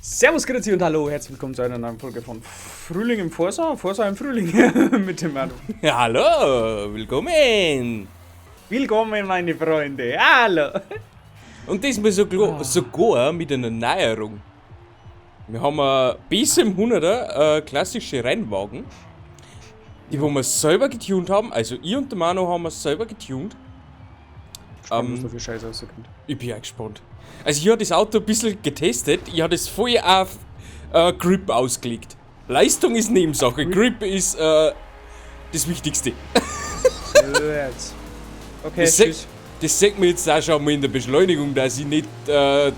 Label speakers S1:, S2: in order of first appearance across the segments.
S1: Servus, Grüezi und hallo, herzlich willkommen zu einer neuen Folge von Frühling im Forsa, Forsa im Frühling mit dem Manu.
S2: Ja, hallo, willkommen!
S1: Willkommen, meine Freunde, hallo!
S2: Und diesmal sogar mit einer Neuerung. Wir haben ein B700er, klassische Rennwagen, die wo wir selber getunt haben, also ich und der Manu haben wir selber getunt.
S1: Gespannt, was da für Scheiße rauskommt.
S2: Ich bin auch gespannt. Also ich habe das Auto ein bisschen getestet, ich habe das voll auf Grip ausgelegt. Leistung ist Nebensache, Grip ist das Wichtigste.
S1: Jetzt. Okay, tschüss.
S2: Das sieht man jetzt auch schon mal in der Beschleunigung, dass ich nicht da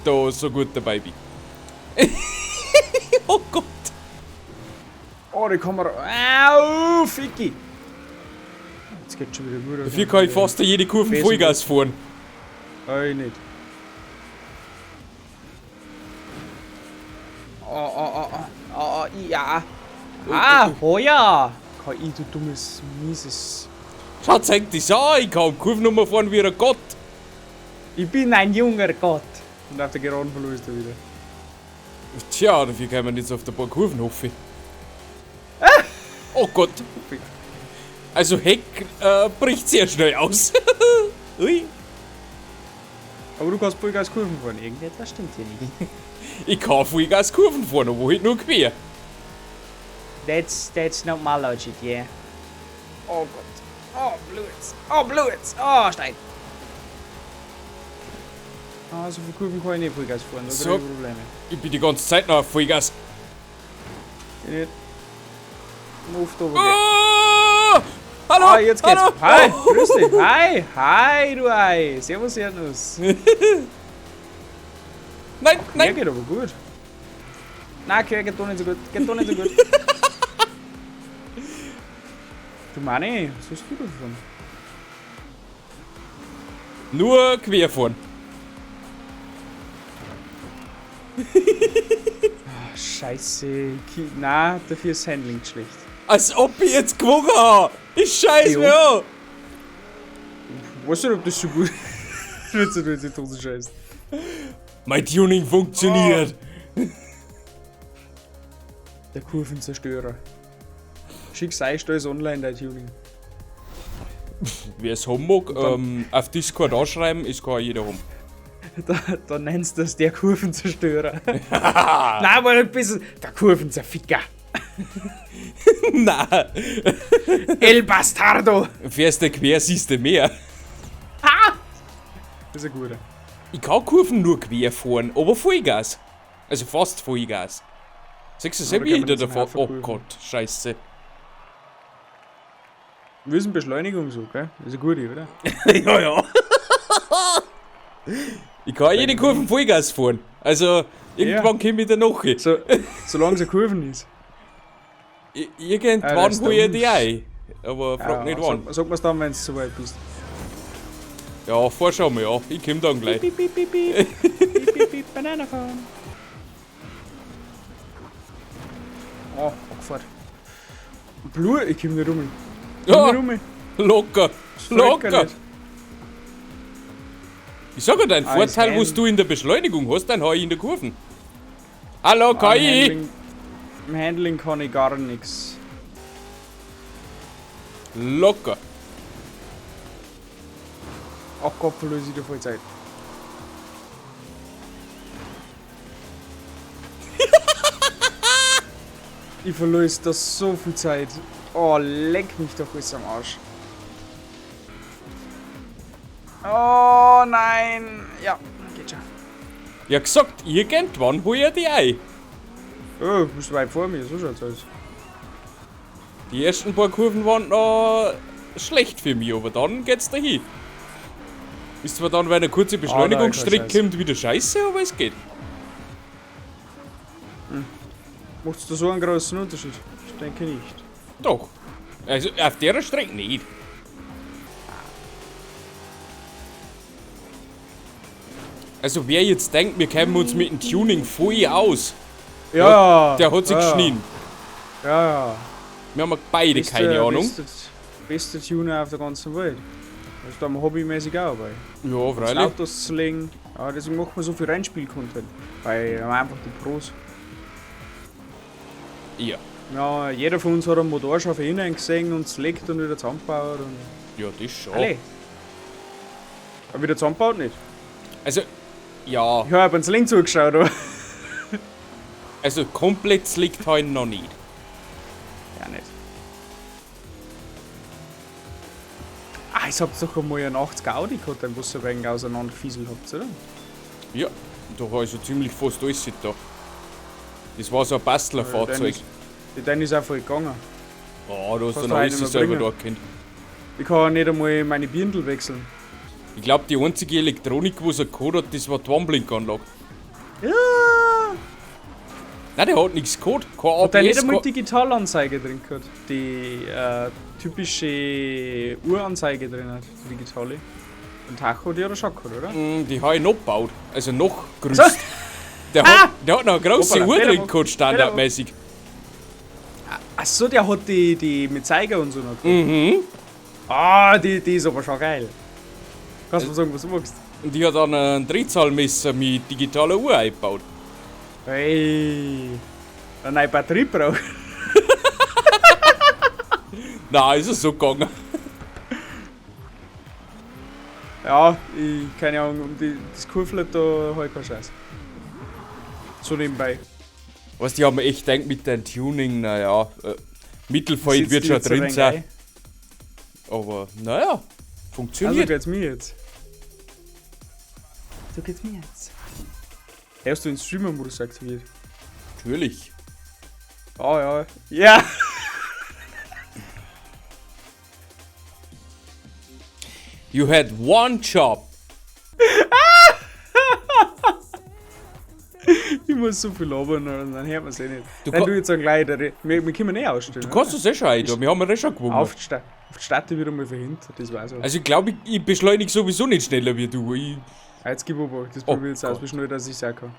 S2: so gut dabei bin. Oh Gott!
S1: Oh, die Kamera. Au, Ficky! Jetzt geht schon wieder gut.
S2: Dafür kann ich fast jede Kurve Vollgas fahren.
S1: Ich nicht. Oh, oh, oh, oh, oh, ja. Ah, oh ja! KI, du dummes, mieses.
S2: Schau, zeig das an, ich kann Kurvennummer fahren wie ein Gott.
S1: Ich bin ein junger Gott. Und auf der Geraden verlierst du wieder.
S2: Tja, dafür kann man jetzt auf der paar Kurven hoffen. Oh Gott. Also Heck bricht sehr schnell aus. Ui.
S1: Aber du kannst Vollgas Kurven fahren. Irgendetwas stimmt hier nicht.
S2: Ich kann Vollgas Kurven fahren, aber halt nur quer.
S1: That's not my logic, yeah. Oh Gott. Oh, Blut. Oh, Blut. Oh, Stein. Ah, so viele Kurven kann ich nicht Vollgas fahren, da
S2: so,
S1: krieg ich Probleme.
S2: Ich bin die ganze Zeit noch auf Vollgas.
S1: Ich nicht. Move da oben.
S2: Oh, hallo!
S1: Ah, jetzt geht's.
S2: Hallo.
S1: Hi, grüß dich. Hi, hi, du Ei. Servus, Erdnuss.
S2: Nein, nein.
S1: Ja, geht aber gut. Nein, quer geht doch nicht so gut. Geht doch nicht so gut. Du Manni, was hast du davon?
S2: Nur quer fahren.
S1: Ach, Scheiße. Nein, dafür ist Handling schlecht.
S2: Als ob ich jetzt gewonnen habe. Ich scheiß mir an.
S1: Ich weiß nicht, ob das so gut ist. Wenn du jetzt nicht so scheißt.
S2: Mein Tuning funktioniert.
S1: Oh. Der Kurvenzerstörer. Schick's ein, stell es online, dein Tuning.
S2: Wer es haben mag, auf Discord anschreiben, ist kann jeder haben.
S1: Da nennst du das der Kurvenzerstörer. Nein, aber ein bisschen. Der Kurvenzerficker.
S2: Nein.
S1: El Bastardo.
S2: Fährst du quer, siehst du mehr.
S1: Ha! Das ist ein guter.
S2: Ich kann Kurven nur quer fahren, aber Vollgas. Also fast Vollgas. Siehst du,
S1: Ja, da
S2: wie
S1: kann
S2: ich
S1: man
S2: da
S1: nicht zum
S2: davor.
S1: Haufen
S2: Oh
S1: Kurven.
S2: Gott, scheiße.
S1: Wir sind Beschleunigung so, gell? Das ist eine gute, oder?
S2: Ja, ja. Ich kann jede Kurve Vollgas fahren. Also, irgendwann komme ich da nach.
S1: So, solange es eine Kurve ist.
S2: Irgendwann
S1: Ah, das ist
S2: hol ich
S1: der
S2: die ein. Aber frag
S1: Ja,
S2: nicht wann.
S1: Sag mir's dann, wenn's soweit bist.
S2: Ja, fahr schon mal, ja. Ich komm dann gleich.
S1: Piep, piep, piep, piep. Piep, piep, piep, Banana Phone. Oh, angefahren. Blut, ich komm nicht rum. Ich komm
S2: Ja,
S1: nicht rum.
S2: locker.
S1: Das freut gar
S2: Locker.
S1: nicht.
S2: Ich sag ja, dein
S1: Ah,
S2: Vorteil,
S1: ist
S2: was du in der Beschleunigung hast, dann hau ich in der Kurven. Hallo, KI!
S1: Im Handling kann ich gar nix.
S2: Locker.
S1: Ach Gott, verlöse ich da voll Zeit. Ich verlöse da so viel Zeit. Oh, leck mich doch alles am Arsch. Oh nein. Ja, geht schon.
S2: Ja, gesagt, irgendwann hol ich die ein.
S1: Oh, du bist weit vor mir, so schaut's aus.
S2: Die ersten paar Kurven waren noch schlecht für mich, aber dann geht's dahin. Ist zwar dann, wenn eine kurze Beschleunigungsstrecke
S1: Ah, kein
S2: kommt, wieder scheiße, aber es geht.
S1: Hm. Macht's da so einen großen Unterschied? Ich denke nicht.
S2: Doch. Also auf der Strecke nicht. Also wer jetzt denkt, wir kämen uns mit dem Tuning voll aus,
S1: Ja,
S2: der hat sich
S1: ja.
S2: geschnien.
S1: Ja, ja.
S2: Wir haben beide keine Ahnung.
S1: Beste Tuner auf der ganzen Welt. Das ist da hobbymäßig auch dabei.
S2: Ja, freilich.
S1: Autos zu legen. Aber deswegen machen wir so viel Rennspiel-Content. Weil wir einfach die Pros.
S2: Ja.
S1: Ja, jeder von uns hat einen Motor schon von innen gesehen und zerlegt und wieder zusammengebaut. Und
S2: Ja, das schon.
S1: Alle. Aber wieder zusammengebaut nicht.
S2: Also, ja.
S1: Ich habe beim Sling zugeschaut, aber.
S2: Also komplett zerlegt habe ich noch nicht.
S1: Ja, nicht. Ah, ich habt doch einmal einen 80er Audi gehabt, den was ihr ein wenig auseinandergefieselt habt, oder?
S2: Ja, da war also ziemlich fast alles da. Das war so ein Bastlerfahrzeug.
S1: Der ist auch voll gegangen.
S2: Oh, da hast du
S1: Kannst
S2: dann
S1: du
S2: alles
S1: einen
S2: selber
S1: bringen.
S2: da gekannt.
S1: Ich kann nicht einmal meine Birndl wechseln.
S2: Ich glaube, die einzige Elektronik, die er gehabt hat, das war die Warnblinkanlage.
S1: Ja!
S2: Nein, der hat nichts gehabt. Kein
S1: Hat der nicht
S2: ABS,
S1: einmal
S2: kein...
S1: Digitalanzeige drin gehabt? Die typische Uhranzeige drin hat, die digitale. Und Tacho, die hat er schon gehabt, oder?
S2: Die habe ich noch gebaut. Also noch gerüst.
S1: So.
S2: Der hat noch eine große
S1: Hoppala,
S2: Uhr
S1: Fehler
S2: drin
S1: gemacht.
S2: gehabt, standardmäßig.
S1: Achso, der hat die mit Zeiger und so noch gehabt.
S2: Mhm.
S1: Ah, die ist aber schon geil. Kannst du mir sagen, was du magst?
S2: Und die hat dann einen Drehzahlmesser mit digitaler Uhr eingebaut.
S1: Hey, eine neue Batterie braucht.
S2: Nein, ist es so gegangen.
S1: Ja, ich, keine Ahnung, um das Kurflet da hab ich keinen Scheiß. So nebenbei.
S2: Weißt du, ich hab mir echt gedacht, mit deinem Tuning, naja, Mittelfeld
S1: Sitzt
S2: wird
S1: die
S2: schon
S1: jetzt
S2: drin
S1: ein
S2: sein.
S1: wenig
S2: Aber naja,
S1: ein?
S2: funktioniert.
S1: Also geht's mir jetzt. So geht's mir jetzt. Hast du den Streamer-Modus aktiviert?
S2: Natürlich.
S1: Ah ja. Ja!
S2: You had one job.
S1: Ich muss so viel labern und dann hört man's eh nicht.
S2: Du
S1: Nein,
S2: kann-
S1: du jetzt dann gleich, wir können eh ausstellen.
S2: Du kannst das eh schon ein, wir haben ja eh schon gewonnen.
S1: Auf die Stadt wieder mal verhindert, das weiß ich.
S2: Also ich glaube, ich beschleunige sowieso nicht schneller wie du. Ich,
S1: Jetzt gib Obacht, das
S2: Oh
S1: probier ich jetzt aus,
S2: Gott.
S1: wie schnell dass ich's auch kann.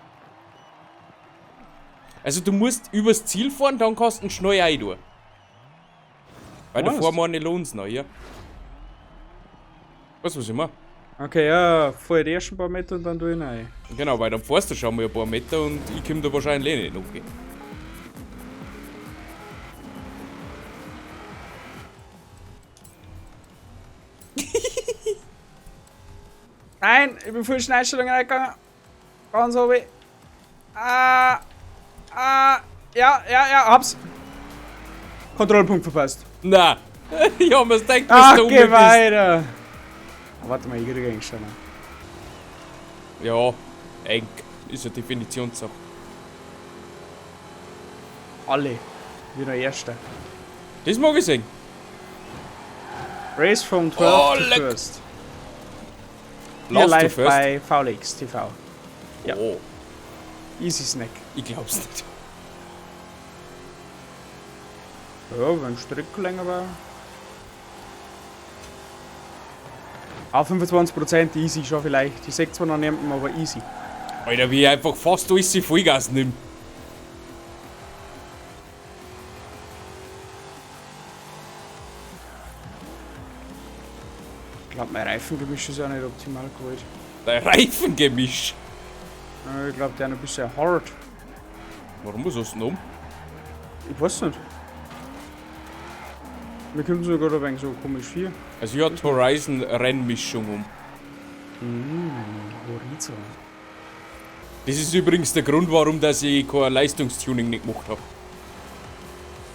S2: also du musst übers Ziel fahren, dann kannst du ihn schnell rein tun. Weil
S1: Weißt?
S2: davor meine lohnt's noch, ja. Weißt du, was ich meine?
S1: Okay, ja, fahr die ersten paar Meter und dann tu ich rein.
S2: Genau, weil dann fährst du schon mal ein paar Meter und ich komm da wahrscheinlich eh nicht noch.
S1: Nein, ich bin voll Schnellstellung reingegangen. Ganz oben. Ah, ah, ja, ja, ja, hab's. Kontrollpunkt verpasst.
S2: Na, ich hab mir's gedacht, dass
S1: Ah,
S2: du
S1: geh
S2: um bist.
S1: weiter. Ah, warte mal, ich krieg eigentlich schon.
S2: Ja, eng. Ist eine Definitionssache.
S1: Alle. Wieder Erster.
S2: Das mag ich sehen.
S1: Race from 12
S2: Oh,
S1: to
S2: leck.
S1: first. Hier
S2: Last to
S1: live
S2: first.
S1: bei VLX TV. Ja.
S2: Oh,
S1: Easy Snack.
S2: ich glaub's nicht.
S1: Ja, wenn Strick länger war. Auch 25% easy schon vielleicht. Ich seh zwar noch niemanden, aber easy.
S2: Alter, wie ich einfach fast alles in Vollgas nimm.
S1: Ich glaube, mein Reifengemisch ist auch nicht optimal gewählt.
S2: Dein Reifengemisch.
S1: Ich glaube, der ist ein bisschen hart.
S2: Warum was hast du denn um?
S1: Ich weiß nicht. Mir kommt sogar ein wenig so komisch hier.
S2: Also ich hatte Horizon Rennmischung um.
S1: Horizon.
S2: Das ist übrigens der Grund, warum dass ich kein Leistungstuning nicht gemacht habe.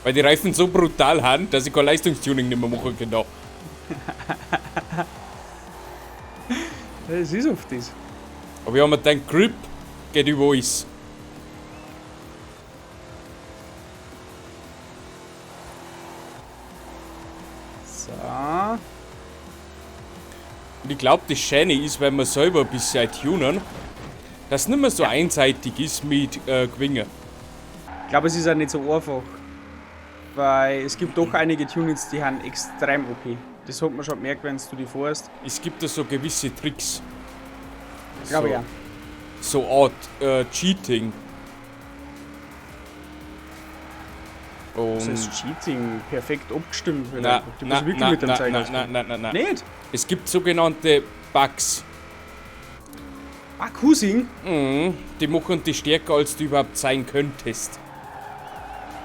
S2: Weil die Reifen so brutal sind, dass ich kein Leistungstuning nicht mehr machen kann. Da.
S1: Das ist oft das.
S2: Aber ich habe mir gedacht, Grip geht über alles.
S1: So.
S2: Und ich glaube, das Schöne ist, wenn wir selber ein bisschen tunen, dass es nicht mehr so einseitig ist mit Gewinnen.
S1: Ich glaube, es ist auch nicht so einfach. Weil es gibt doch einige Tunings, die sind extrem OP. Das hat man schon gemerkt, wenn du die fährst.
S2: Es gibt da so gewisse Tricks.
S1: Ich glaube
S2: so,
S1: ja.
S2: So Art Cheating. Und
S1: Das ist Cheating, perfekt abgestimmt. halt
S2: na,
S1: einfach. Du
S2: na,
S1: musst wirklich
S2: na,
S1: mit dem
S2: na,
S1: Zeiger
S2: na, na, na, na, na.
S1: Nicht?
S2: Es gibt sogenannte Bugs.
S1: Ah, Cusing?
S2: Mhm, die machen die stärker, als du überhaupt sein könntest.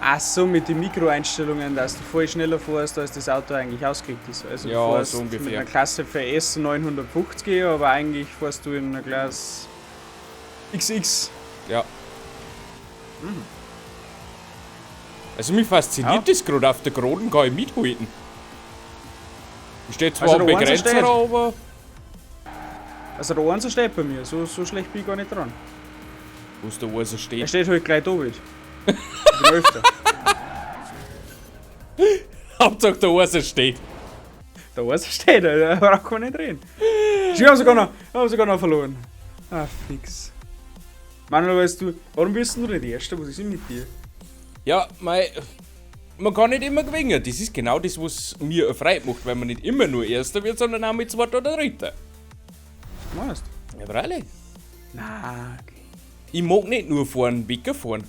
S1: Ach so, mit den Mikroeinstellungen, dass du voll schneller fährst, als das Auto eigentlich ausgelegt ist. Also
S2: Ja,
S1: du fährst
S2: so ungefähr.
S1: mit einer Klasse VS 950, aber eigentlich fährst du in einer Klasse XX.
S2: Ja. Also mich fasziniert
S1: Ja.
S2: das gerade, auf der Geraden kann ich mithalten. Ich stehe zwar
S1: Also
S2: am
S1: der Einser
S2: Begrenzer,
S1: steht.
S2: aber...
S1: Also der Einser steht bei mir, so schlecht bin ich gar nicht dran.
S2: Wo ist der Einser
S1: Er
S2: steht?
S1: steht halt gleich da mit. Ich bin Elfter.
S2: Hauptsache der Einser steht.
S1: Der Einser steht, da braucht man nicht reden. Sie haben sogar noch, haben sogar noch verloren. Ah, fix. Manuel, weißt du, warum bist denn du nicht Erster? Was ist denn mit dir?
S2: Ja, mei, man kann nicht immer gewinnen. Das ist genau das, was mir Freude macht, weil man nicht immer nur Erster wird, sondern auch mit Zweiter oder Dritter.
S1: Meinst
S2: Ja, freilich.
S1: Na, okay.
S2: Ich mag nicht nur fahren, Wecker fahren.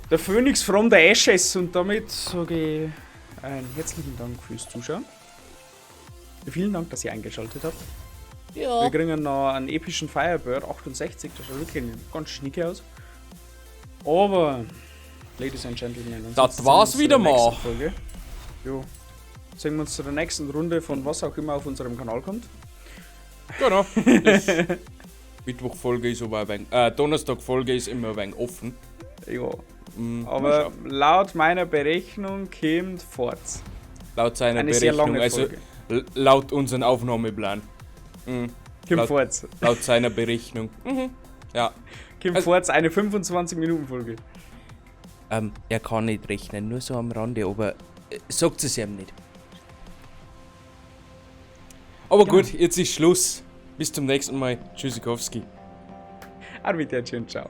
S1: Der Phönix from the Ashes und damit sage ich einen herzlichen Dank fürs Zuschauen. Vielen Dank, dass ihr eingeschaltet habt.
S2: Ja.
S1: Wir kriegen noch einen epischen Firebird 68, das schaut wirklich ganz schnicke aus. Aber, Ladies and Gentlemen,
S2: Das
S1: ansonsten sehen wir
S2: war's
S1: uns zu
S2: wieder
S1: der nächsten
S2: mal.
S1: Folge. Jo. Sehen wir uns zu der nächsten Runde von was auch immer auf unserem Kanal kommt.
S2: Genau. Das Mittwochfolge ist aber ein wenig, Donnerstagfolge ist immer ein wenig offen.
S1: Ja.
S2: Mhm, mal
S1: Aber
S2: schauen.
S1: laut meiner Berechnung kommt Forts.
S2: Laut seiner
S1: Eine sehr
S2: Berechnung,
S1: lange
S2: also
S1: Folge.
S2: laut unserem Aufnahmeplan. Mhm.
S1: Kommt
S2: Laut-
S1: Forts.
S2: Laut seiner Berechnung. Mhm. Ja.
S1: Kommt
S2: Also-
S1: Forts eine 25-Minuten-Folge.
S2: Er kann nicht rechnen, nur so am Rande, aber sagt es ihm nicht. Aber gut, jetzt ist Schluss. Bis zum nächsten Mal. Tschüssikowski.
S1: Arrivederci und ciao.